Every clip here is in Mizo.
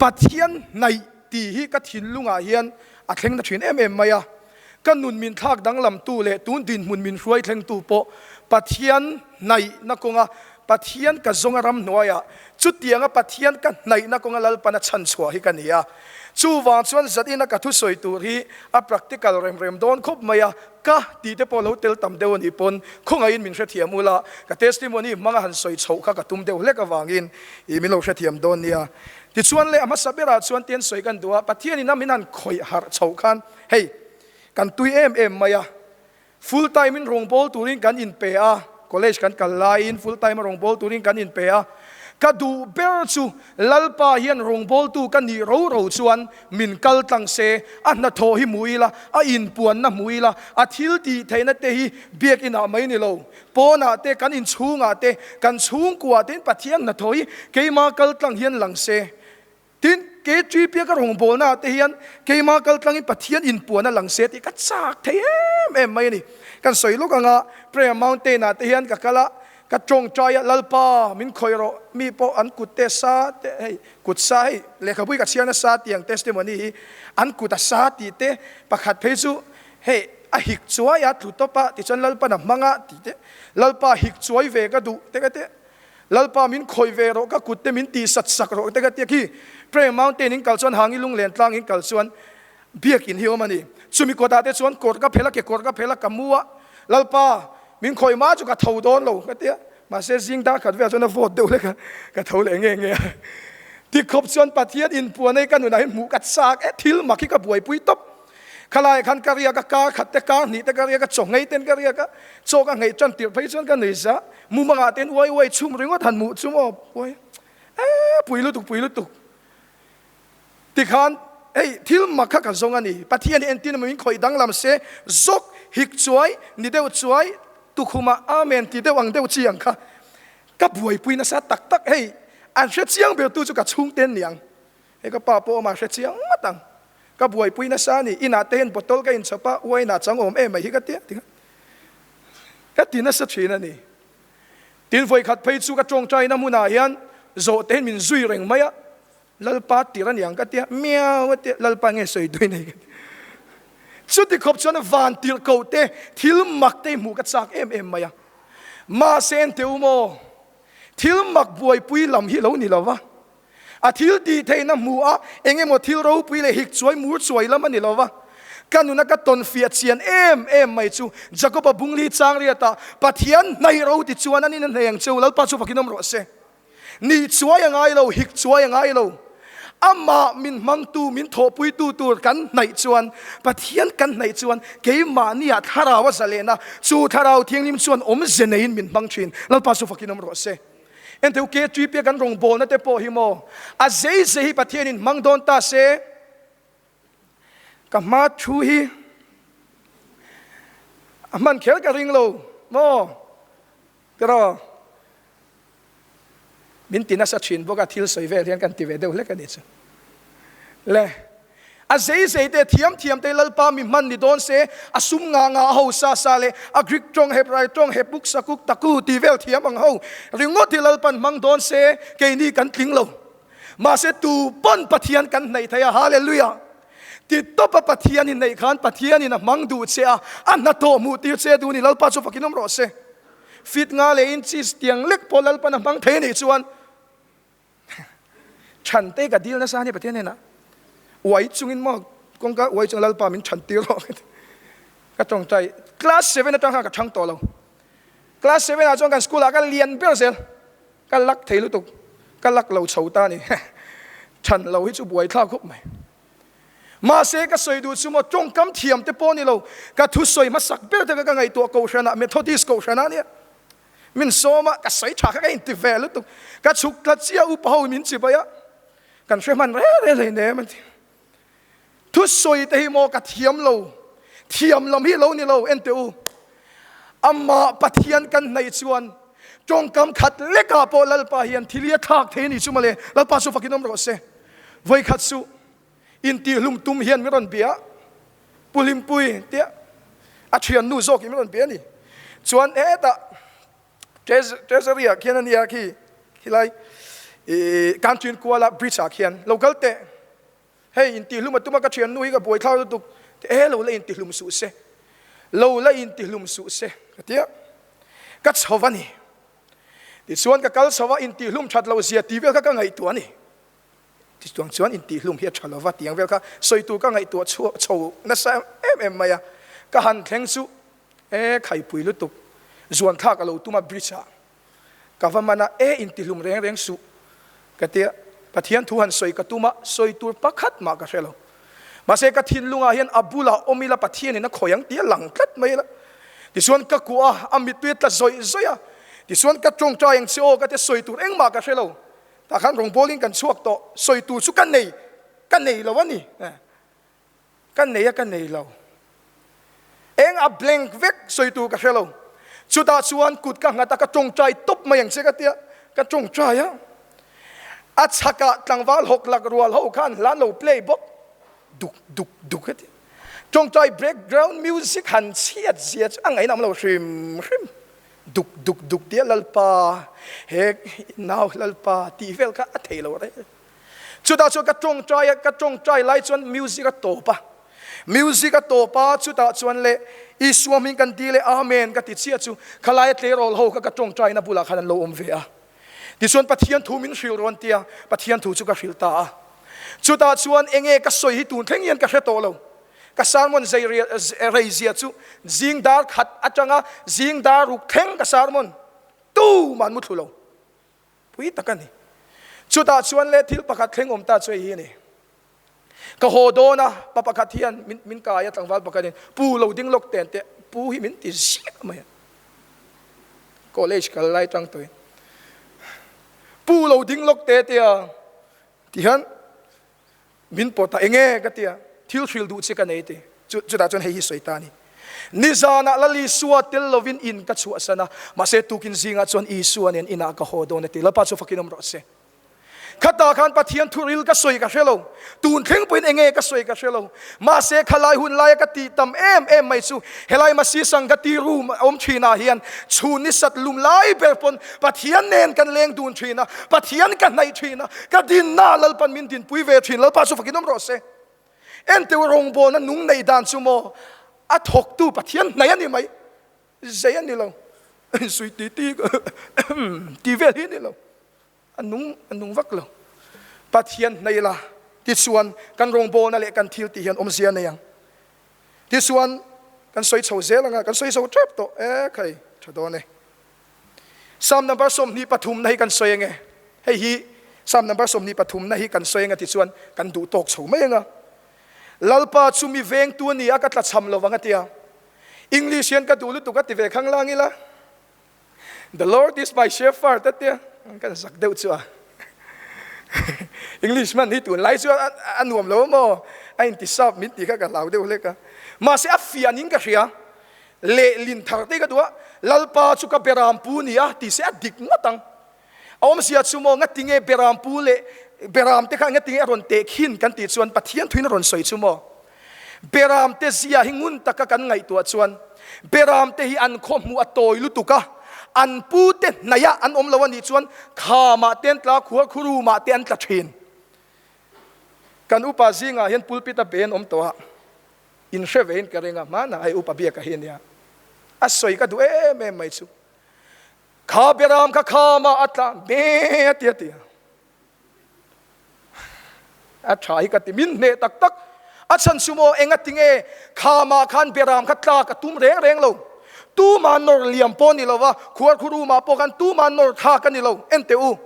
Pathian hnaih tih hi ka thinlungah hian a thleng na thin em em mai a. Ka nun min thlak danglamtu leh tun dinhmun min hruai thlengtu pawh Pathian hnaihna kawnga Pathian ka zawnga ramhnuaiah chutianga Pathian ka hnaihna kawnga Lalpana chhanchhuah hi ka ni a. Chuvang chuan zatina ka thusawi tur hi a practical rem rem dawn khawp mai a, ka tih te pawh lo tel tam deuh a nih pawn khawngaihin min hrethiam ula, ka testimony hmanga han sawi chhoh kha ka tum deuh hlek avangin ih min lo hrethiam dawn nia. Tichuan leh a hmasa berah chuan tian sawi kan duh a, Pathianin a min han khawih harh chhoh khan hei kan tui em em mai a, Full time in rawngbâwl turin kan inpe a, college kan kal laiin full time a rawngbâwl turin kan inpe a. Ka duh ber chu Lalpa hian rawngbâwltu ka nih ro ro chuan min kal tlang se, a hnathawh hi hmu ila, a inpuanna hmu ila, a thil tih theihna te hi biakinah mai ni lo, pawnah te, kan inchhungah te, kan chhungkuah tein Pathian hnathawh hi keima kal tlang hian lang se. Tin, KTP ka rawngbawlnaah te hian keimah kal tlangin Pathian inpuan a lang se tih ka chak thei em em mai a ni. Kan sawi lawk anga Prayer Mountain-ah te hian ka kal a, ka tawngtai a, Lalpa, min khawih rawh, mi pawh an kut te sa te, hei kut sa hei lehkhabui ka chhiar nasa tiang testimony hi an kut a sa tih te, pakhat phei chu hei a hik chuai a tlu tawp a tichuan Lalpan a hmang a tih te, Lalpa hik chuai ve ka duh te ka ti. Lalpa min khawih ve rawh, ka kut te min tih sat sak rawh te ka tia khi Prayer Mountain in kal chuan Hangi Lunglen tlang in kal chuan biak in hi awm a ni. Chumi kawtah te chuan kawr ka phel a, kekawr ka phel a, ka mu a, Lalpa min khawih mah chu ka tho dawn lo ka tia, mahse zing dar khat velah chuan a vawt deuh hlek a, ka tho leh nge nge a. Tikhawp chuan Pathian inpuan ei ka nunah hian hmuh ka chak e, thil mak hi ka buaipui tawp. Khalai khan ka riak a, kar khat te kar hnih te ka riak a, chaw nghei ten ka riak a, chaw ka nghei tan tirh phei chuan ka nui za, mumangah ten uai uai chhum ringawt han hmuh chu maw uai ee pui lutuk pui lutuk tikhan hei thil mak kha ka zawng a ni, Pathian hi entin emaw min khawih danglam se zawk hik chuai ni deuh chuai tukhumah amen ti deuh ang deuh chi ang kha ka buaipui nasa tak tak hei an hre chiang ber tu chu ka chhungten niang. Hei ka pa pawh awm a hre chiang ngawt ang. Ka buaipui nasa a ni. Inah te hian bottle ka inchhawp a, wine ah chang awm em mai hi ka ti a ti ka ti nasa thin a ni. Tin vawikhat phei chu ka tawngtaina hmunah hian zawh te hian min zui reng mai a, Lalpa tir a niang ka ti a, miau a ti a, Lalpa nge sawi tui nei ka ti. Chuti khawp chuan van tirh koh te thil mak te hi hmuh ka chak em em mai a. Mahse enteh u maw, thil mak buaipui lam hi lo ni lo va. A thil tih theihna hmu a, eng emaw thil ropui leh hik chuai mur chuai lam a ni lo va. Ka nuna ka tawn fiah chian em em mai chu Jakoba bungli chang riatah Pathian hnaih ro ti chuan an in a hnei ang che u, Lalpa chu fakin awm rawh se. Nih chuai a ngai lo, hik chuai a ngai lo. Amah min hmangtu, min thawhpuitu tur kan hnaih chuan, Pathian kan hnaih chuan keimahniah thlarau a zalen a, chu thlarau thianghlim chuan awmze neiin min hmang thin, Lalpa chu fakin awm rawh se. Enteu KTP a kan rawngbawlna te pawh hi maw a zei zei hi Pathianin hmang dawn ta se ka hma thu hi a hman kher ka ring lo maw tiraw min ti nasa thin bawk a thil sawi vel hian kan ti ve deuh hlek a ni chu le. A zei zei te, thiam thiam te Lalpa mi hman ni dawn se, a sum nga nga a ho sa sa leh a Greek tawng, Hebrai tawng, Hebuk, Sakuk, Taku tih vel thiam ang ho ringawt hi Lalpan hmang dawn se, keini kan tling lo. Mahse tu pawn Pathian kan hnaih thei a, Hallelujah! Ti tawp a Pathian in neih khan Pathian in a hmang duh che a, a hnathawh hmuh tir che duh ni Lalpa chu fakin awm rawh se. Fit nga leh inches tiang lek pawh Lalpan a hmang thei anih chuan, Chhan te ka dil nasa a ni Pathian hnenah. Uai chungin maw kawngka uai chung Lalpa min chhan tir rawh ka tawngtai. Class 7 atang khan ka chhang tawh lo. Class 7 ah chuan kan school ah ka lian ber zel. Ka lak thei lutuk. Ka lak lo chho ta a ni. Chhan lo hi chu buai thlak khawp mai. Mahse ka sawi duh chu maw tawngkam thiam te pawh ni lo. Ka thusawi hmasak ber te kha ka ngaihtuah kohhranah Methodist kohhranah a nia. Min sawm a, ka sawi tha kha ka inti ve lutuk. Ka chhuk tla chiah upa ho min chibai a, kan hre hman reng reng hlei nem a ti. Thusawi te hi maw ka thiam lo, thiam lam hi lo ni lo, en teh u. Amah Pathian kan hnaih chuan tawngkam khat lekah pawh Lalpa hian thil hi a thlak thei a ni chu mawle, Lalpa chu fakin awm rawh se. Vawikhat suh. Intihlum tum hian min rawn bia, Pu Hlimpui tia a thiannu zawkin min rawn bia a ni. Chuan hetah Treasury ah khian a nia khi khilai. I Kanṭin kuala bridge ah khian lo kal teh. Hei intihlum a tum a ka thiannu hi ka buaithlak lutuk e lo la intihlum suh se lo la intihlum suh se ka ti a ka chho a ni tichuan ka kal chho a intihlum that loh zia tih vel kha ka ngaihtuah a ni tichuan chuan intihlum hi a tha lova tiang vel kha sawi tur ka ngaihtuah chhuah chho nasa em em mai a ka han thleng chu e khaipui lutuk zuan thlak a lo tum a bridge ah Ka va man a, E intihlum reng reng suh ka tia, Pathian thu han sawi ka tum a, sawi tur pakhat mah ka hre lo. Mahse ka thinlungah hian a bulah awm ila Pathianin a khawi ang tih a lang tlat mai ila. Tichuan ka kuah a, a mittui a tla zawih zawih a, tichuan ka tawngtai ang che aw ka tia sawi tur engmah ka hre lo. Tah khan rawngbawlin kan chhuak tawh, sawi tur chu ka nei, ka nei lo a ni. Ka nei a ka nei lo. Eng a blank vek sawi tur ka hre lo. Chutah chuan kut ka nghat a ka tawngtai tawp mai ang che ka tia ka tawngtai a. A chhakah tlangval hawk lak rual ho khan hla an lo play bawk duk duk duk heti. Tawngtai background music han chhiat zia chu a ngainam lo hrim hrim. Duk duk duk tia Lalpa he nau Lalpa tih vel kha a thei lo reng. Chutah chuan ka tawngtai a, ka tawngtai lai chuan music a tawp a. Music a tawp a, chutah chuan le Isua hming kan dil e, Amen ka ti chiah chu khalaia tleirawl ho kha ka tawngtaina bulah khan an lo awm ve a. Tichuan Pathian thu min hrilh rawn tia, Pathian thu chu ka hrilh ta a. Chutah chuan enge ka sawi hi tun thleng hian ka hre tawh lo. Ka sermon zei rei zia chu zing dar khat atanga zing dar ruk thleng ka sermon tumah an muthlu lo. Pui tak a ni. Chutah chuan le thil pakhat thleng awm ta chu hei hi a ni. Ka haw dawn a, pa pakhat hian min min kai a, tlangval pakhatin pu lo ding lawk ten teh pu hi min ti ziah mai a. College kal lai tang tawhin pu lo ding lawk te tia tihian Min pawt a, enge ka ti a, thil hril duh che ka nei ti. Chu chutah chuan hei hi sawi ta a ni. Nizanah Lal Isua tel lovin in ka chhuahsan a, mahse tukin zingah chuan Isua nen inah ka haw dawn a ti. Lalpa chu fakin awm rawh se. Khatah khan Pathian thuril ka sawi ka hre lo, tun thleng pawhin enge ka sawi ka hre lo. Mahse khalai hun laia ka tih tam em em mai chu helai Masi Sangati room a awm thinah hian chhun ni sat lum lai ber pawn Pathian nen kan leng dun thin a, Pathian ka hnaih thin a, ka dinna Lalpan min dinpui ve thin, Lalpa chu fakin awm rawh se. Enteu rawngbawlna nung neih dan chu maw a thawktu Pathian hnaih a ni mai, zei a ni lo, sui ti ti ti vel hi a ni lo. A nung a nung vak lo. Pathian hnaih la tichuan kan rawngbawlna leh kan thil tih hian awmzia a nei ang. Tichuan kan sawi chho zel ang a, kan sawi zo tep tawh e khai tha dawn e. Psalm number 23 na hi kan sawi ange. Hei hi Psalm number 23 na hi kan sawi anga tichuan kan duh tawk chho mai anga. Lalpa chu mi vengtu a ni a ka tlachham lovang a tia. English hian ka duh lutuk a ti ve khang lang ila. The Lord is my shepherd a tia kan zak deuh chu a English man hi tun lai chu a nuam lo maw a inti sap min ti kha ka hlau deuh hlek a mahse a fian in ka hria lehlin thar te ka duh a Lalpa chu ka beram pu ni a ti se a dik ngawt ang A awmzia chu maw ngatinge Beram pu leh Beram te kha ngatinge a rawn teh khin kan tih chuan Pathian thuin a rawn sawi chu maw Beram te zia hi ngun taka kan ngaihtuah chuan Beram te hi an khaw hmuh a tawi lutuk a, an pu te hnaih ah an awm lo a nih chuan khamah te an tla khuar khurumah te an tla thin. Kan upa zingah hian pulpit a be an awm tawh a, in hre vein ka ring a, hmanah hei upa biak a hi ania, a sawi ka duh em em mai chu. Kha Beram kha khama a tla me a ti a ti a. A tha hi ka ti min hneh tak tak. A chhan chu maw enga tinge khama khan Beram kha tlak a tum reng reng lo. Tuma nawr liam pawh ni lova, khuar khu ruma pawh khan tuma nawr thlak a ni lo. En teh u.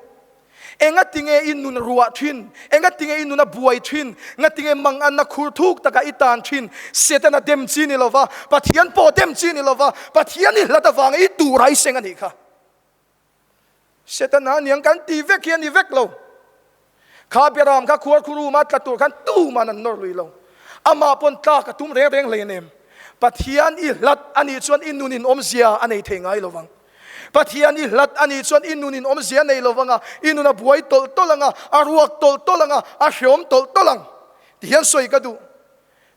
Enga tinge i nun ruah thin? Enga tinge i nun a buai thin? Nga tinge manganna khur thuk takah i tan thin? Setana dem chi ni lova, Pathian pawh dem chi ni lova, Pathian i hlat avanga i tur a i seng a nih kha. Setana aniang kan ti vek hi a ni vek lo. Kha Beram kha khuar khu room a tla tur khan tuman an nawr lui lo. Amah pawn tlak a tum reng reng hlei nem. Pathian i hlat a nih chuan i nun in awmzia a nei thei ngai lovang. Pathian i hlat a nih chuan i nun in awmzia nei lo vang a, i nun a buai tawlh tawlh ang a, a ruak tawlh tawlh ang a, a hreawm tawlh tawlh ang. Ti hian sawi ka duh.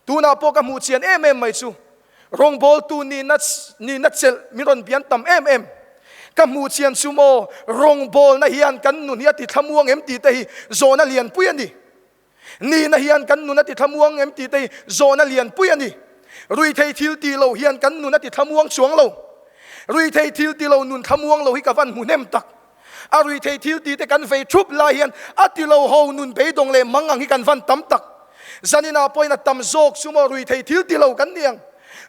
Tunah pawh ka hmuh chian em em mai chu rawngbawltu nihna nihna chelh min rawn bian tam em em. Ka hmuh chian chu maw, rawngbawlna hian kan nun hi a ti thlamuang em tih te hi zawhna lianpui a ni. Nihna hian kan nun a ti thlamuang em tih te hi zawhna lianpui a ni. Ruithei thil ti lo hian kan nun a ti thlamuang chuang lo. Ruithei thil ti lo nun thlamuang lo hi ka van hmu hnem tak. A ruithei thil ti te kan vei thup lai hian a ti lo ho nun beidawng leh mang ang hi kan van tam tak. Zaninah pawhin a tam zawk chu maw ruithei thil ti lo kan ni ang.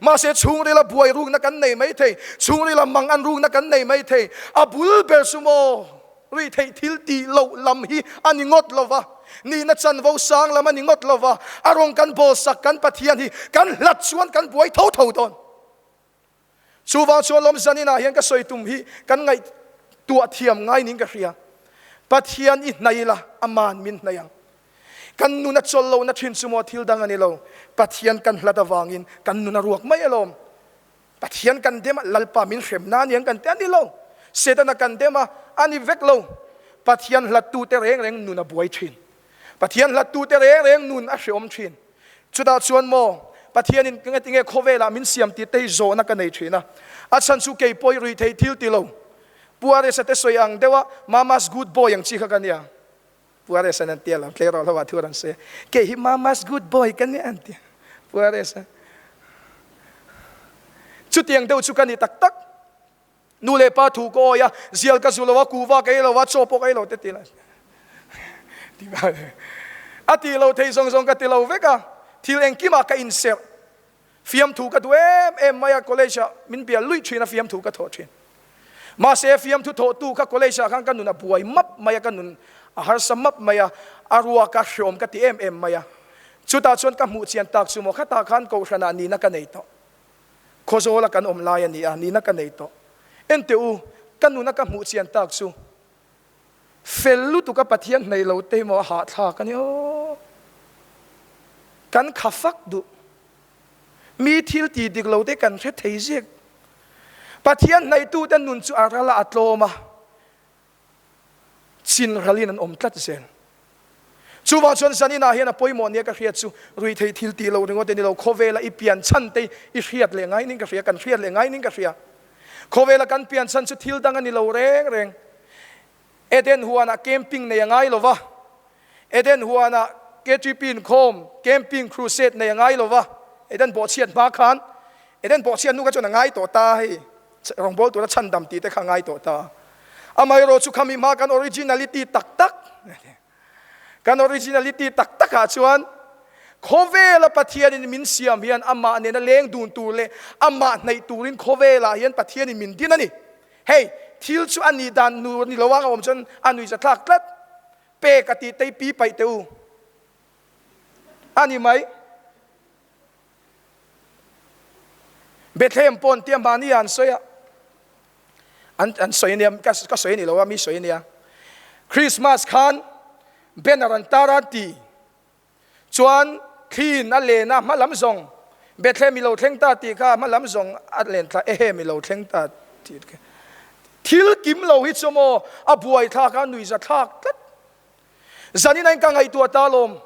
Mahse chhungrila buai rukna kan nei mai thei, chhungrila mang an rukna kan nei mai thei. A bul ber chu maw ruithei thil ti loh lam hi a ni ngawt lo va, nihna chanvo sang lam a ni ngawt lo va, a rawng kan bawlsak kan Pathian hi kan hlat chuan kan buai tho tho dawn. Chuvang chuan lawm zaninah hian ka sawi tum hi kan ngaihtuah thiam ngai niin ka hria. Pathian i hnaih ila aman min hnaih ang. Kan nun a chawl lohna thin chu maw thil dang a ni lo. Pathian kan hlat avangin kan nun a ruak mai alawm. Pathian kan dem a, Lalpa min hremna a ni ang kan ti a ni lo. Setana kan dem a, a ni vek lo. Pathian hlattute reng reng nun a buai thin. Pathian hlattute reng reng nun a hreawm thin. Chutah chuan maw, Pathianin ka ngati nge khawvelah min siam tih te hi zawhna ka nei thin a. A chhan chu kei pawh i rui thei thil ti lo. Pu Aresa te sawi ang deuh a, Mama's good boy ang chi kha ka nia. Pu Aresa'n an ti a lo, tleirawl ho ah thu rawn sawi a, kei hi Mama's good boy ka nia an ti a. Pu Aresa. Chutiang deuh chu ka ni tak tak. Nu leh pa thu ka awi a, zial ka zu lo a, kuva ka ei lo a, chaw pawh ka ei lo te ti la. A ti lo thei zawng zawng ka ti lo vek a, thil engkimah ka inserh. Fiamthu ka duh em em mai a, college ah min bial luih thin a, fiamthu ka thawh thin. Mahse fiamthu thawhtu kha college ah khan ka nun a buai map mai a, ka nun a harsa map mai a, a ruak a hreawm ka ti em em mai a. Chutah chuan ka hmuh chian tak chu maw, khatah khan kohhranah nihna ka nei tawh. Khawzawla kan awm lai a ni a, nihna ka nei tawh. Enteh u, ka nuna ka hmuh chian tak chu fel lutuka Pathian hnaih lo te hi maw a hahthlak a ni aw. Kan kha fak duh. Mi thil tih dik lo te kan hre thei ziak. Pathian hnaihtute nun chu a ral a, a tlawm a. Chin ralin an awm tlat zel. Chuvang chuan zaninah hian a pawimawh nia ka hriat chu ruihtheih thil tih loh ringawt a ni lo, khawvela i pian chhan te i hriat leh ngaiin ka hria, kan hriat leh ngaiin ka hria. Khawvela kan pian chhan chu thil dang a ni lo reng reng. Eden huanah camping nei a ngai lo va, Eden huanah KTP inkhawm, camping crusade nei a ngai lo va, Eden bawhchhiat hma khan, Eden bawhchhiat hnu kha chuan a ngai tawh ta hei. Rawngbâwl tura chhandam tih te kha ngai tawh ta. Amaherawh chu khami hma kan originality tak tak, kan originality tak takah chuan khawvela Pathianin min siam hian amah nena leng dun tur leh amah hnaih turin khawvelah hian Pathianin min din a ni. Hei, thil chu a nih dan nu ni lo ang a awm chuan a nuihza thlak tlat. Pek a tih tei pi paih teh u. A ni mai. Bethlehem pawh an tia mahni ah an sawi a, an an sawi ania ka ka sawi ani lo a mi sawi ania. Christmas khan banner an tar a ti chuan thliin a len a hma lam zawng Bethlehem i lo thleng ta tih kha hma lam zawng a len thla ehem i lo thleng ta tih kha thil kim lo hi chu maw a buai thlak a nuihza thlak tlat. Zanin a in ka ngaihtuah ta alawm.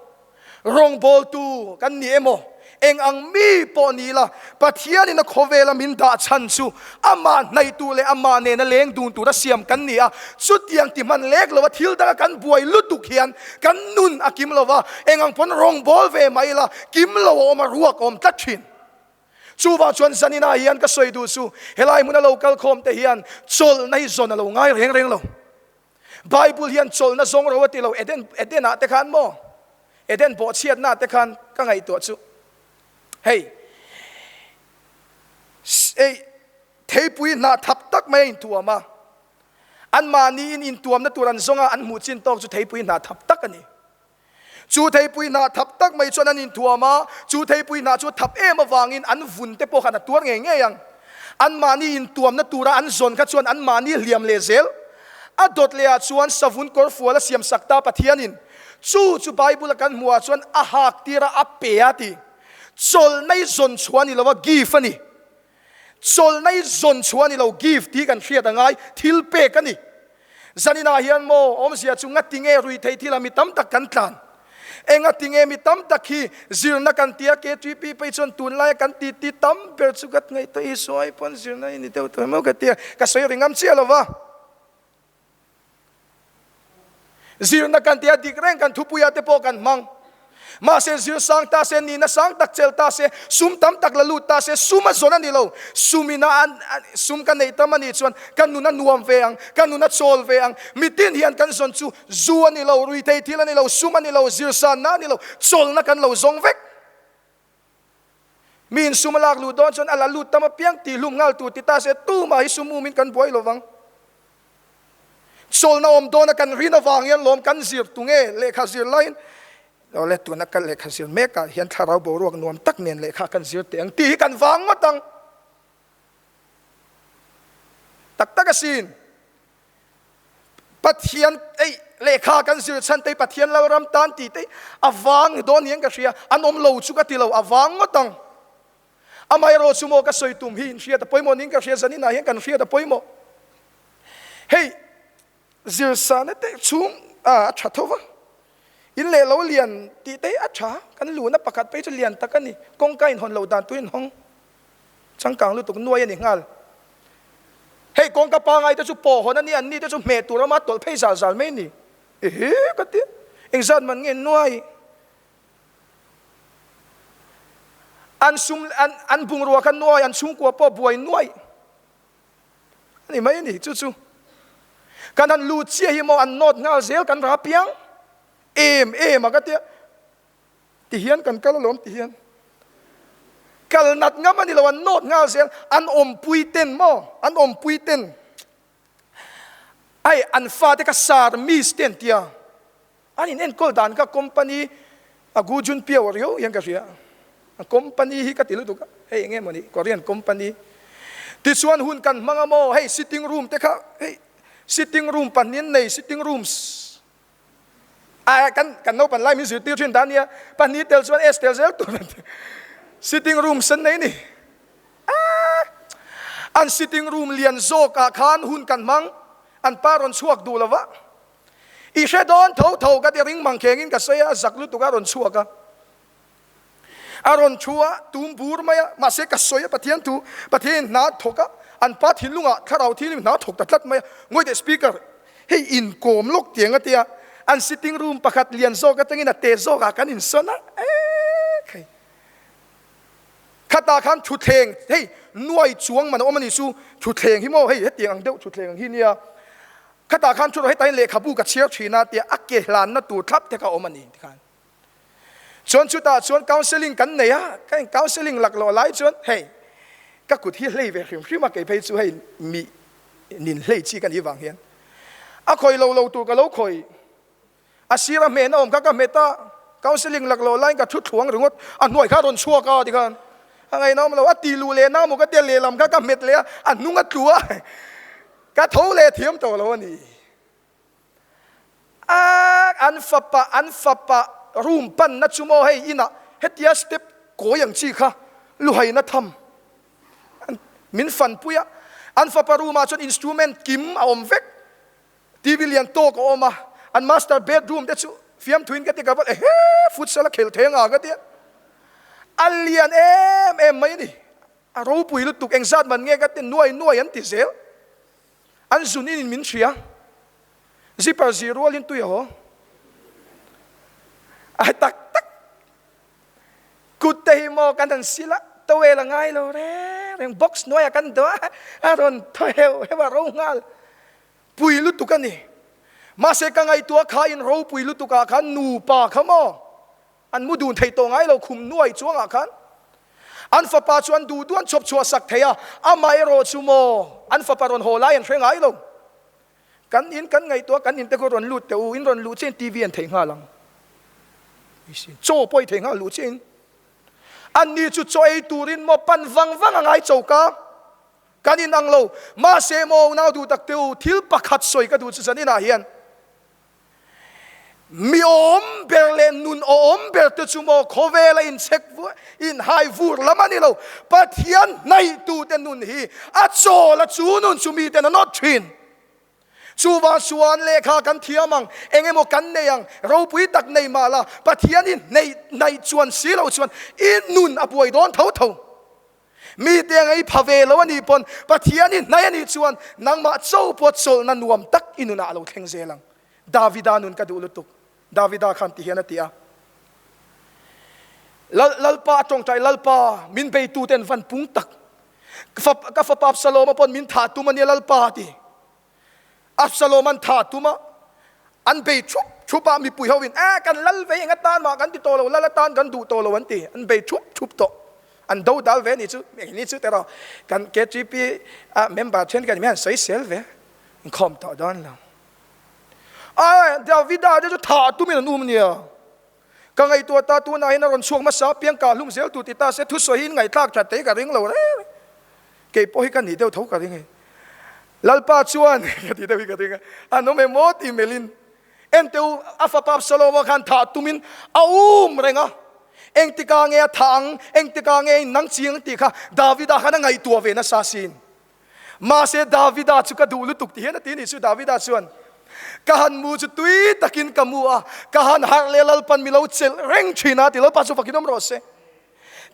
Rawngbawltu kan ni emaw, eng ang mi pawh ni ila, Pathianin a khawvela min dah chhan chu amah hnaihtu leh amah nena leng dun tura siam kan ni a. Chutiang ti hman lek lova thil danga kan buai lutuk hian kan nun a kim lova, eng ang pawn rawngbâwl ve mah ila, kim lo a awm a, ruak a awm tlat thin. Chuvang chuan zaninah hian ka sawi duh chu, helai hmuna lo kal khawm te hian chawlhna hi zawn a lo ngai reng reng lo. Bible hian chawlhna zawng ro a ti lo, Eden, Eden-ah te khan maw? Eden bawhchhiatnaah te khan ka ngaihtuah chu hei, ei, theipui hnah thap tak mai a intuam a, anmahniin intuamna tur an zawng a, an hmuh chin tawk chu theipui hnah thap tak a ni. Chu theipui hnah thap tak mai chuan an inthuam a, chu theipui hnah chu thap em avangin an vun te pawh khan a tuar ngei ngei ang. Anmahni intuamna tura an zawn kha chuan anmahni hliam leh zel. A dawt lehah chuan savun kawrfual a siam sak ta Pathianin. Chu chu Bible-a kan hmuhah chuan a hak tir a, a pe a ti. Chawlhna i zawn chhuah a ni lo a, gift a ni. Chawlhna i zawn chhuah a ni lo, gift tih kan hriat a ngai, thil pek a ni. Zaninah hian maw awmzia chu ngati nge ruihtheih thila mi tam tak kan tlan? Engatinge mi tam tak hi zirna kan tia KTP phei chuan tunlaia kan titi tam ber chu ka ngaihtuah Isua ai pawn zirna i ni deuh tawh emaw ka tia ka sawi ri ngam chiah lo va. Zirna kan tia dik reng kan thupuia te pawh kan hmang. Mahse zir sang ta se, nihna sang tak chelh ta se, sum tam tak la lut ta se, sum a zawn a ni lo. Sum ina sum ka neih tam a nih chuan ka nun a nuam ve ang, ka nun a chawl ve ang. Mitin hian kan zawn chu zu a ni lo, ruithei thil a ni lo, sum a ni lo, zir sanna a ni lo, chawlhna kan lo zawng vek. Mi in sum a lak luh dawn chuan a la lut tam apiang tih hlum nghal tur ti ta se tumah hi sum um in kan buai lo vang. Chawlhna awm dawna kan rin avang hian lawm kan zir tu nge lehkha zir laiin awle tuna ka lehkha zir mekah hian thlarau boruak nuam tak nen lehkha kan zir teh ang tih hi kan vang ngawt ang. Tak tak asin. Pathian ei lehkha kan zir chhan te Pathian Lalram tan tih te a vang dawn hian ka hria an awm lo chu ka ti lo a vang ngawt ang. Amaherawh chu maw ka sawi tum hi inhriat a pawimawh niin ka hria zaninah hian kan hriat a pawimawh. Hei zir sahna te chhung a a tha tho va in leh lo lian tih te a tha kan luhna pakhat phei chu lian tak a ni kawngka inhawn loh dan turin hawng Changkang lutuk nuai a ni nghal. Hei kawngka pangai te chu pawh hawn a ni, anni te chu hmeh tur ama tawlh phei zal zal mai a ni. Ehe ka ti a, engzat man nge nuai? An sum an an bungrua kha nuai, an chhungkua pawh buai nuai a ni mai a ni chu chu. Kan han lut chiah hi maw an nawt nghal zel kan ra piang em em a ka ti a. Ti hian kan kal alawm ti hian kal nat ngam a ni lo, an nawt nghal zel, an awmpui ten maw, an awmpui ten ai an fate kha sar miss te an tia, an in enkawl dan kha company a gu jun piau a riau hian ka hria, a company hi ka ti lutuk a, hei eng nge maw ni Korean company tichuan hun kan hmang a maw hei sitting room te kha hei sitting room pahnih an nei sitting rooms. A kan kan naupan lai min zirtir thin ta nia, pahnih tel chuan S tel zel tur an ti. Sitting room sen nei ni. A an sitting room lian zawk ah khan hun kan hmang, an pa rawn chhuak duh lo va. I hre dawn tho tho ka ti ring mang kheng in ka sawi a, a zak lutuk a rawn chhuak a. A rawn thu a, tum bur mai a, mahse ka sawi a Pathian thu, Pathianin hna a thawk a, an pa thinlungah thlarau thianghlim hna a thawk ta tlat mai a, ngawi teh speaker, hei inkawm lawk tiang a tia, an sitting room pakhat lian zawk atangin a te zawkah kan insawn a, eeh khai khatah khan thutthleng hei nuai chuang man a awm a ni chu, thutthleng hi maw hei hetiang ang deuh thutthleng ang hi nia, khatah khan thu rawh hetah hian lehkhabu ka chhiar thin a tia a ke hlanna tur thlap te kha a awm a ni tikhan. Chuan chutah chuan counselling kan nei a, ka in counselling lak loh lai chuan hei ka kut hi hlei ve hrim hrim a, kei phei chu hei mi nin hlei chi ka nih vang hian a khawi lo lo tur ka lo khawi a sir a hmehna awm kha ka hmet a, counselling lak loh laiin ka thu thluang ringawt a hnuai kha a rawn chhuak a tikhan a ngaihna awm lo, a ti luh leh na maw ka tia lehlam kha ka hmet leh a, a hnung a tlu a ka tho leh thiam tawh lo a ni. A an fapa an fapa room panna chu maw hei inah hetia step kawi ang chi kha luhaina tham an min fanpui a, an fapa room ah chuan instrument kim a awm vek, TV lian tawk a awm a, an master bedroom te chu fiamthuin ka ti ka va ehe futsal a khel thei anga ka tia a lian em em mai a ni, a ropui lutuk engzat man nge ka ti nuai nuai an ti zel. An zun in min hria. Zipper zir rualin tui a haw. Ai tak tak. Kut te hi maw kan han sil a, towel a ngai lo reng reng. Box hnuaiah kan dawh a, a rawn thaw heuh heuh a, ro nghal. Pui lutuk a ni. Mahse ka ngaihtuah kha in ropui lutukah khan nupa kha maw. An mu dun thei tawh ngai lo khum nuai chuangah khan an fapa chu an duh duh an chhawp chhuah sak thei a, amah erawh chu maw an fapa rawn haw lai an hre ngai lo. Kan in kan ngaihtuah kan in te khaw rawn lut teh u, in rawn luh chiah in TV an thei nghal ang. Chaw pawh i thei nghal luh chiah in. Anni chu chaw ei turin maw pan vang vang a ngai choka. Kan in ang lo. Mahse maw unau duh tak teh u, thil pakhat sawi ka duh chu zaninah hian Mi awm ber leh nun awm ber te chu maw khawvela inchhek inhai vur lam a ni lo. Pathian hnaihtute nun hi a chawl a, chu nun chu miten a nawt thin. Chuvang chuan lehkha kan thiam ang, eng emaw kan nei ang, ropui tak nei mah la, Pathian i hneih hnaih chuan si lo chuan i nun a buai dawn tho tho. Mite anga i pha ve lo a nih pawn Pathian i hnaih a nih chuan nangmah cho pawh chawlhna nuam tak i nunah a lo thleng zel ang. Davida nun ka duh lutuk. Davida khan ti hian a ti a, Lal, Lalpa a tawngtai, Lalpa, min beituten van pung tak, ka fapa Absaloma pawn min thah tum a nia Lalpa a ti. Absaloman thah tum a, an bei thup thup a, mipui ho in, Eh, kan lal vei eng atan mah kan ti tawh lo, lal atan kan duh tawh lo an ti, an bei thup thup tawh. An do dal ve ni chu, engni chu teraw, kan KTP a member thenkhat hian sawisel ve, inkhawm tawh dawn lo. A, Davida te chu thah tumin an um nia. Ka ngaihtuah ta tunah hian a rawn chhuak hmasa apiang kah hlum zel tur ti ta se thusawi hi in ngaihthlak that thei ka ring lo reng reng. Kei pawh hi ka nih deuh tho ka ring e. Lalpa chuan ka ti deuh hi ka ring a, an awm em aw tih melhin en teh u, a fapa Absaloma khan thah tumin a um reng a. Engtikah nge a thah ang, engtikah nge a innang chiang tih kha Davida khan a ngaihtuah ve nasa sin. Mahse Davida chu ka duh lutuk ti hian a ti ni chu Davida chuan, Ka han mu chu tui takin ka mu a, ka han harh leh Lalpan mi lo chelh reng thin a ti Lalpa chu fakin awm rawh se.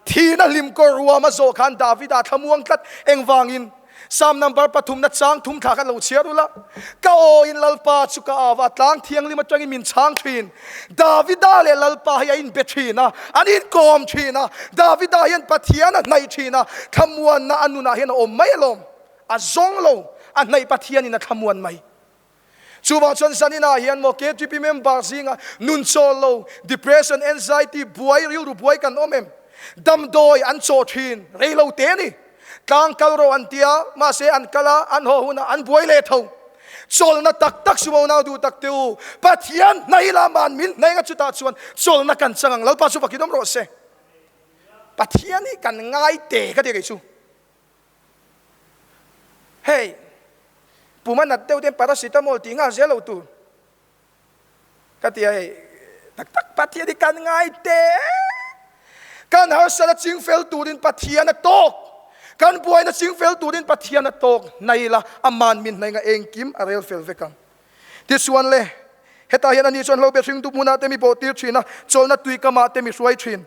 Thihna hlim kawr ruam a zawh khan Davida thlamuang tlat engvangin Psalm number pathumna chang thum thla khan lo chhiar ula, Ka awin Lalpa chu ka au a, tlang thianghlim atangin min chhang thin. Davida leh Lalpa hi a inbe thin a, an inkawm thin a, Davida hian Pathian a hnaih thin a, thlamuanna a nunah hian a awm mai alawm. A zawng lo, a hnaih Pathianin a thlamuan mai. Chuvang chuan zaninah hian maw KTP member zinga nun chawl lo, depression, anxiety, buai, rilru buai kan awm em? Damdawi an chawh thin, rei lo te ni. Tlang kal rawh an tia, mahse an kal a, an haw hunah an buai leh tho. Chawlhna tak tak sumo nau duh tak te u, Pathian hnaih la man min hnaih anga chutah chuan chawlhna kan chang ang, Lalpa chu fakin awm rawh se. Pathian hi kan ngai te ka ti kei chu. Hei, pum a nat deuh ten paracetamol tih nghal zel lo tur. Ka ti a hei, tak tak Pathian hi kan ngai te. Kan harsat a ching fel turin Pathian a tawk. Kan buaina ching fel turin Pathian a tawk. Hnai la, aman min hnai nga engkim a rel fel vek ang. Tichuan le, hetah hian ani chuan hlobe hring dup hmunah te mi bawhtir thin a, chawlhna tui kamah te mi hruai thin.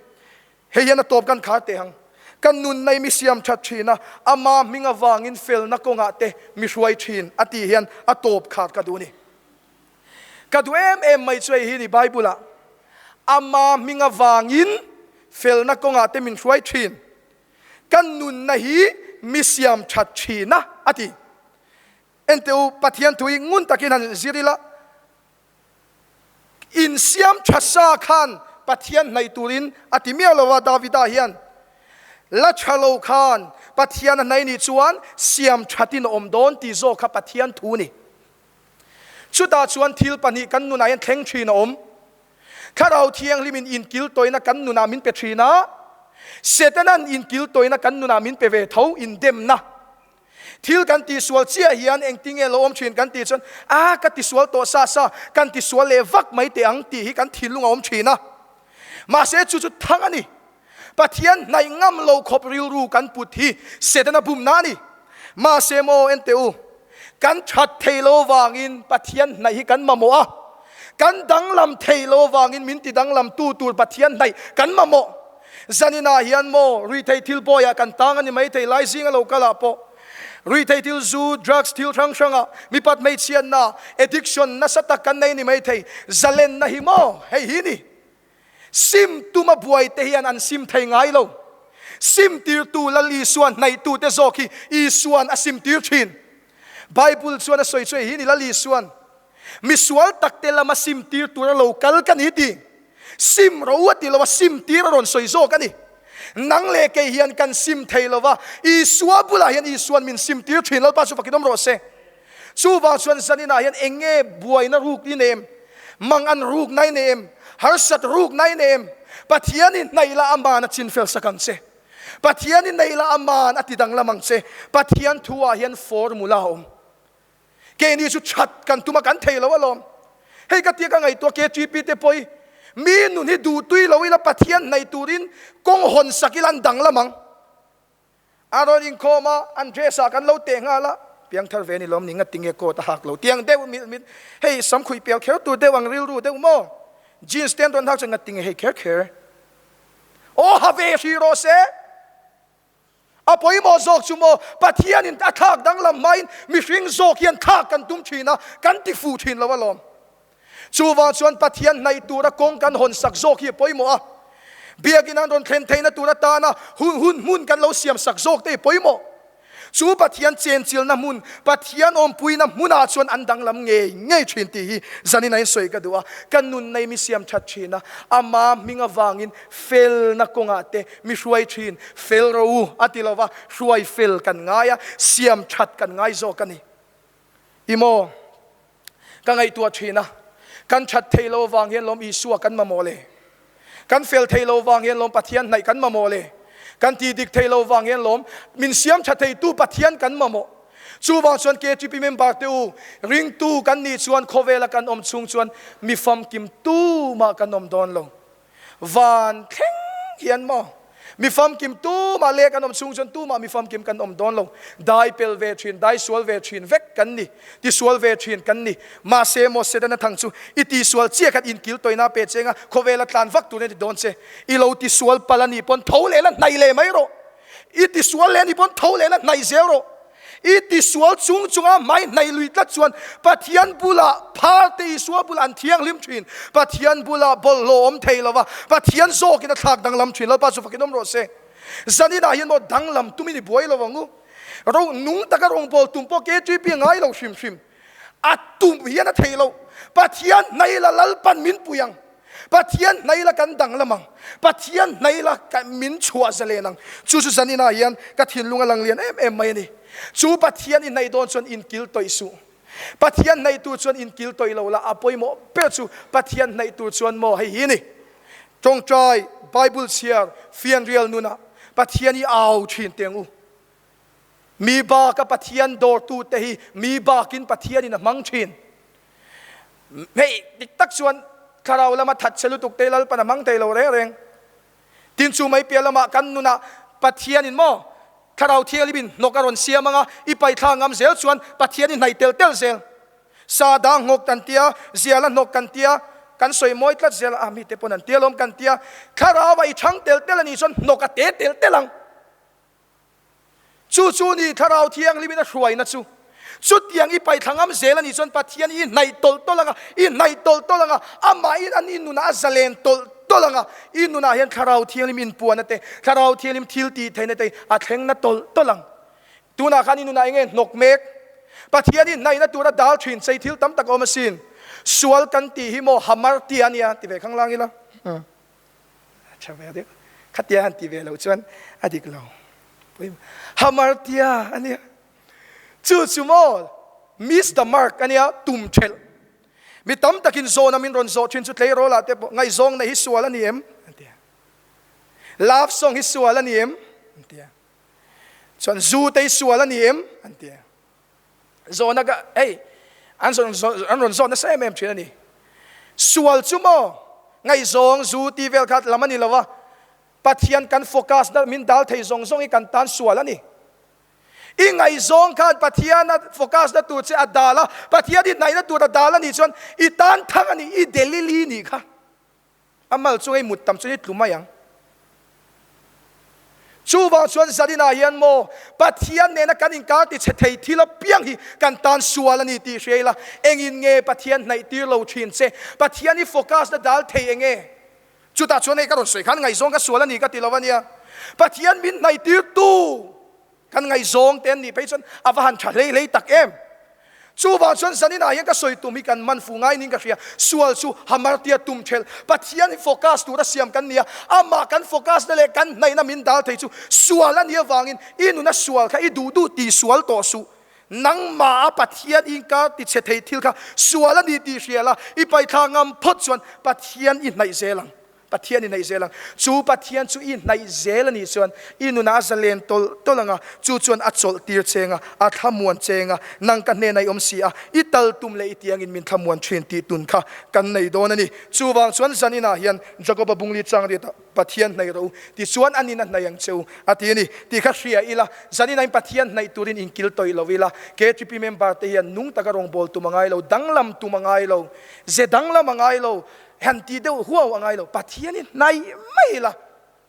Hei hian a tawp kan khar teh ang. Kan nunna i mi siam that thin a, ama hming avangin felna kawngah te mi hruai thin a tih hian a tawp khar ka duh a ni. Ka duh em em mai chu hei hi ni Bible ah ama hming avangin felna kawngah te min hruai thin. Kan nunna hi mi siam that thin a a ti. Enteh u, Pathian thu hi ngun takin han zir ila, Insiam tha sa khan Pathian hnaih turin a ti miah lo a, Davida hian la tha lo khan Pathian a hnaih nih chuan siam thatin a awm dawn tih zawk kha Pathian thu ni. Chutah chuan thil pahnih kan nunah hian thleng thin a awm. Thlarau Thianghlimin inkiltawina kan nunah min pe thin a, Setana'n inkiltawina kan nunah min pe ve tho, indemna. Thil kan tihsual chiah hian engtinge lo awm thin kan tih chuan, A, ka tisual tawh sa sa, kan tisual leh vak mai teh ang tih hi kan thinlung a awm thin a. Mahse chu chu thang a ni. Pathian hnaih ngam lo khawp rilru kan put hi Setana bumna a ni. Mahse maw enteh u, kan that thei lo vangin Pathian hnaih hi kan mamawh a, kan danglam thei lo vangin min ti danglam tu tur Pathian hnaih kan mamawh. Zaninah hian maw ruihtheih thil bawiah kan tang a ni maithei lai zinga lo kalah pawh ruihtheih thil zu, drugs thil hrang hrangah mipat hmeichhiatna, addiction nasa tak kan nei a ni maithei. Zalenna hi maw hei hi ni. Sim tuma buai te hian an sim thei ngai lo. Sim tirtu Lal Isuan hnaihtute zawk hi Isuan a sim tir thin. Bible chuan a sawi chu hei hi ni Lal Isuan Misual takte lama sim tir tura lo kal ka ni ti. Sim ro a ti lo a, sim tir a rawn sawi zawk a ni. Nang leh kei hian kan sim thei lo va, Isua bulah hian Isuan min sim tir thin, Lalpa chu fakin awm rawh se. Chuvang chuan zaninah hian eng nge buaina ruk i nei em? Mang an ruk na i nei em? Harsat ruk na i nei em? Pathian i hnaih la aman a chin fel sak ang che. Pathian i neih la aman a ti danglam ang che. Pathian thu ah hian formula a awm. Keini chu that kan tum a kan thei lo alawm. Hei ka tia ka ngaihtuah KTP te pawh hi mi nun hi duh tui lo ila Pathian hnaih turin kawng hawn sak ila an danglam ang. A rawn inkhawm a, an dress ah kan lo teh nghal a. Piangthar ve ni lawm ni ngatinge coat a hak lo tiang deuh mi mi hei samkhuih pial kher tur deuh ang rilru deuh maw? Jeans te an rawn hak chuan ngatinge hei kher kher aw ha ve hrih rawh se. A pawimawh zawk chu maw Pathianin a thlak danglam hmain mihring zawk hian thlak kan tum thin a, kan ti fuh thin lo alawm. Chuvang chuan Pathian hnaih tura kawng kan hawn sak zawk hi a pawimawh a. Biakinn an rawn thlen theihna tur atana hun hun hmun kan lo siam sak zawk te hi pawimawh. Chu Pathian chenchilna hmun, Pathian awmpuina hmunah chuan an danglam ngei ngei thin tih hi zanin a insawi ka duh a. Ka nun nei mi siam that thin a, ama hming avangin felna kawngah te mi hruai thin, fel ro u a ti lova, hruai fel kan ngai a, siam that kan ngai zawk a ni. I maw? Ka ngaihtuah thin a, kan that thei lo vang hian lawm Isua kan mamawh le. Kan fel thei lo vang hian lawm Pathian hnaih kan mamawh le. Kan ti dik thei lo vang hian lawm min siam tha theitu Pathian kan mamawh. Chuvang chuan KTP member te u, ringtu kan nih chuan khawvela kan awm chhung chuan mi famkim tumah kan awm dawn lo. Van thleng hian maw? Mi famkim tumah leh kan awm chhung chuan tumah mi famkim kan awm dawn lo. Dai pel ve thin, dai sual ve thin vek kan ni. Tisual ve thin kan ni. Mahse maw Setana thang chu i tisual chiah khat inkil tawina pe che anga khawvela tlan vak turin a ti dawn che. I lo tisual palh a nih pawn tho leh la hnaih leh mai rawh. I tisual leh a nih pawn tho leh la hnaih zel rawh. I tisual chung chunga hmai hnaih lui tlat chuan Pathian bulah phar te Isua bulah an thianghlim thin. Pathian bulah bawlhhlawh awm thei lova Pathian zawkin a thlak danglam thin. Lalpa chu fakin awm rawh se. Zaninah hian maw danglam tumin i buai lo ang u. Ro nung taka rawngbâwl tum pawh KTP a ngai lo hrim hrim. A tum hian a thei lo. Pathian hnaih la Lalpan min pui ang. Pathian hnaih la kan danglam ang. Pathian hnaih la min chhuah zalen ang. Chu chu zaninah hian ka thinlung a lang lian em em mai a ni. Chu Pathian i hnaih dawn chuan inkil tawih suh. Pathian hnaih tur chuan inkil tawih lo la, a pawimawh ber chu Pathian hnaih tur chuan maw hei hi a ni. Tawngtai, Bible chhiar, fianrial nunah Pathian i au thin teng u. Mi baka Pathian dawrtute hi mi bakin Pathianin a hmang thin. Hei dik tak chuan thlarau lama that che lutuk te Lalpan a hmang thei lo reng reng. Tin chu mai piah lamah kan nunah Pathianin maw Thlarau Thianghlimin hnawk a rawn siam anga i paithla ngam zel chuan Pathian i hnaih tel tel zel. Sa dang hnawk kan tia, zial a hnawk kan tia, kan sawi mawi tlat zel a, mite pawn an tia lawm kan tia. Thlarau-ah i chhang tel tel a nih chuan hnawk a te tel tel ang. Chu chu ni Thlarau Thianghlimin a hruaina chu. Chutiang i paithla ngam zel a nih chuan Pathian i hnaih tawlh tawlh anga, i hnaih tawlh tawlh anga, amahin an i nunah a zalen tawlh tawlh anga, i nunah hian Thlarau Thianghlim inpuana te, Thlarau Thianghlim thil tih theihna te a thleng na tawlh tawlh ang. Tunah khan i nunah enge hnawk mek? Pathian i hnaihna tura dal thin chei thil tam tak a awm asin. Sual kan tih hi maw hamar tia ania ti ve khanglang ila. A tha ve deuh. Khatia han ti ve loh chuan a dik lo. Hamartia a nia. Chu chu maw miss the mark a nia tum thelh. Mi tam takin zawhna min rawn zawh thin chu tleirawl ah te pawh ngaihzawng neih hi sual a ni em? An ti a. Love song hi sual a ni em? An ti a. Chuan zu te hi sual a ni em? An ti a. Zawhna ka hei an rawn an rawn zawh nasa em em thin a ni. Sual chu maw ngaihzawng zu tih vel kha lam a ni lo a, Pathian kan focus na min dal thei zawng zawng hi kan tan sual a ni. I ngaihzawng khan Pathian a focus na tur che a dal a, Pathian i hnaihna tur a dal a nih chuan i tan thang a ni, i delili nih kha. A mal chunga i mut tam chuan i tlu mai ang. Chuvang chuan Zaninah hian maw Pathian nena kan inkar ti chhe thei thil apiang hi kan tan sual a ni tih hria ila, engin nge Pathian hnaih tir lo thin che? Pathian i focus na dal thei enge? Chutah chuan hei ka rawn sawi khan ngaihzawng ka sual a ni ka ti lo a nia. Pathian min hnaih tir tu! Kan ngaihzawng te an nih phei chuan a va han tha hlei hlei tak em! Chuvang chuan zaninah hian ka sawi tum hi kan man fu ngai niin ka hria. Sual chu hamartia tum thelh, Pathian hi focus tura siam kan ni a, amah kan focus na leh kan hnaihna min dal thei chu sual a nih avangin i nuna sual kha i duh duh ti sual tawh suh. Nangmah a Pathian inkar ti chhe thei thil kha sual a ni tih hria la, i paithla ngam phawt chuan Pathian i hnaih zel ang. Pathian i hnaih zel ang. Chu Pathian chu i hnaih zel a nih chuan i nunah a zalen tawlh tawlh ang a, chu chuan a chawlh tir cheng a, a thlamuan cheng a, nang ka hnenah i awm si a, i tal tum leh i tiangin min thlamuan thin tih tun kha kan nei dawn a ni. Chuvang chuan zaninah hian Jakoba bungli chang riatah Pathian hnaih rawh u, tichuan a nin a hnaih ang che u, a ti a ni. Tih kha hria ila, zaninah in Pathian hnaih turin inkil tawih lo ila, KTP member te hian nung taka rawngbâwl tum a ngai lo, danglam tum a ngai lo, ze danglam a ngai lo, han tih deuh huau a ngai lo, Pathian i hnaih mai ila,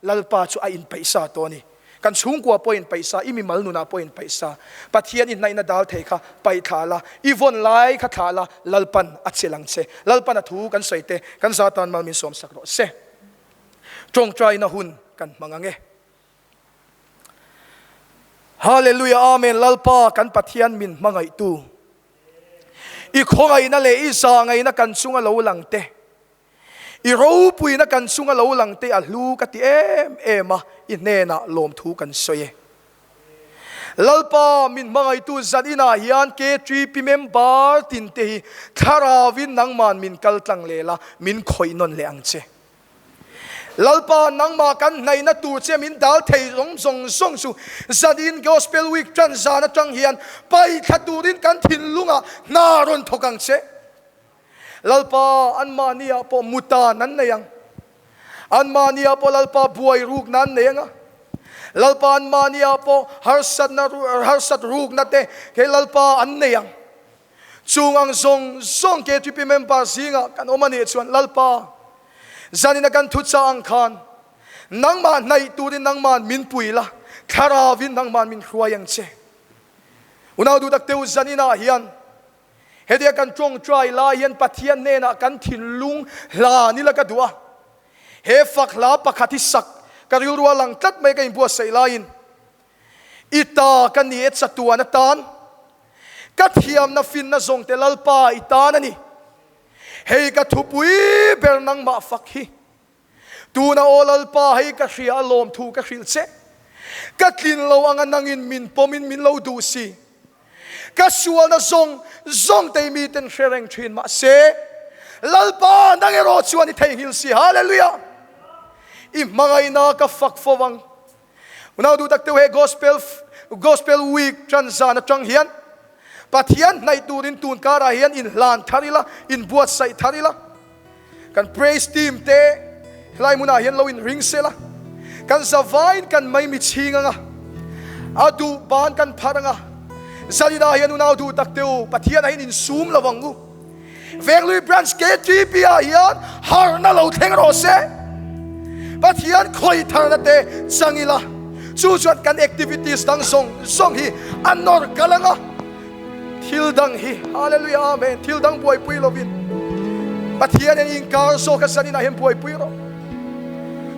Lalpa chu a inpeih sa tawh a ni. Kan chhungkua pawh inpeih sa, i mimal nunah pawh inpeih sa. Pathian i hnaihna dal thei kha paih thlah la, i vawn lai kha thlah la, Lalpan a chelh ang che. Lalpan a thu kan sawi te, kan za tan mal min sawmsak rawh se. Tawngtaina hun kan hmang ang e. Hallelujah Amen Lalpa kan Pathian min hmangaihtu i khawngaihna leh i zahngaihna kan chunga lo lang te i ropuina kan chunga lo lang te a hlu ka ti em em a i hnenah lawmthu kan sawi e. Lalpa min hmangaihtu zan inah hian KTP member tin te hi thlarauin nangman min kal tlang leh la min khawih nawn leh ang che. Lalpa nangmah kan hnaihna tur che min dal thei zawng zawng zawng chu zanin Gospel Week tan zan atang hian paihthla turin kan thinlungah hna rawn thawk ang che. Lalpa anmahniah pawh mutan an nei ang. Anmahniah pawh Lalpa buai rukna an nei ang a. Lalpa anmahniah pawh harsatna harsat rukna te he Lalpa an nei ang. Chung ang zawng zawng KTP member zingah kan awm a nih chuan Lalpa, zanina kan thuchah ang khan nangmah hnaih turin nangman min pui la, Thlarauvin nangman min hruai ang che. Unau duh tak teu zaninah hian hetia kan tawngtai lai hian Pathian hnenah kan thinlung hlan ila ka duh a. He fak hla pakhat hi sak ka rilru a lang tlat mai ka inbuatsaih laiin I ta ka ni e chatuan atan, ka thiamna finna zawng te Lalpa i tan a ni. Hei ka thupui ber nangmah fak hi. Tuna aw Lalpa hei ka hria a lawmthu ka hrilh che. Ka tlin lo anga nangin min pawmin min lo duh si. Ka sualna zawng zawng te miten hre reng thin mahse Lalpa nang erawh chuan i theihnghilh si. Hallelujah! I hmangaihna ka fak fo ang. Unau duh tak teuh he Gospel Gospel Week tan zan atang hian Pathian hnaih turin tun karah hian inhlan thar ila, inbuatsaih thar ila. Kan praise team te helai hmunah hian lo inring sela, kan zavaiin kan maimi chhing anga, a duh ban kan phar anga, zaninah hian unau duh tak teuh Pathianah hian insum lo ang u. Venglui Branch KTP ah hian harhna lo thleng rawh se. Pathian khawi tharna te chang ila, chu chuan kan activities dang zawng zawng hi a nawr kal ang a, thil dang hi, Hallelujah Amen, thil dang buaipui lovin Pathian hian inkar zawk a zaninah hian buaipui rawh.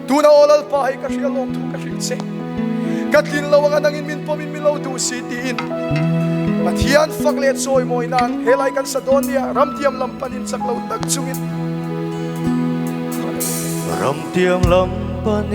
Tuna aw Lalpa hei ka hria lawm thu ka hrilh che. Ka tlin lo anga nangin min pawmin min lo duh si tiin Pathian fak leh chawimawi nan helai kan sa dawn nia ramtiam lam panin chak lo tak chungin. Ramtiam lam panin.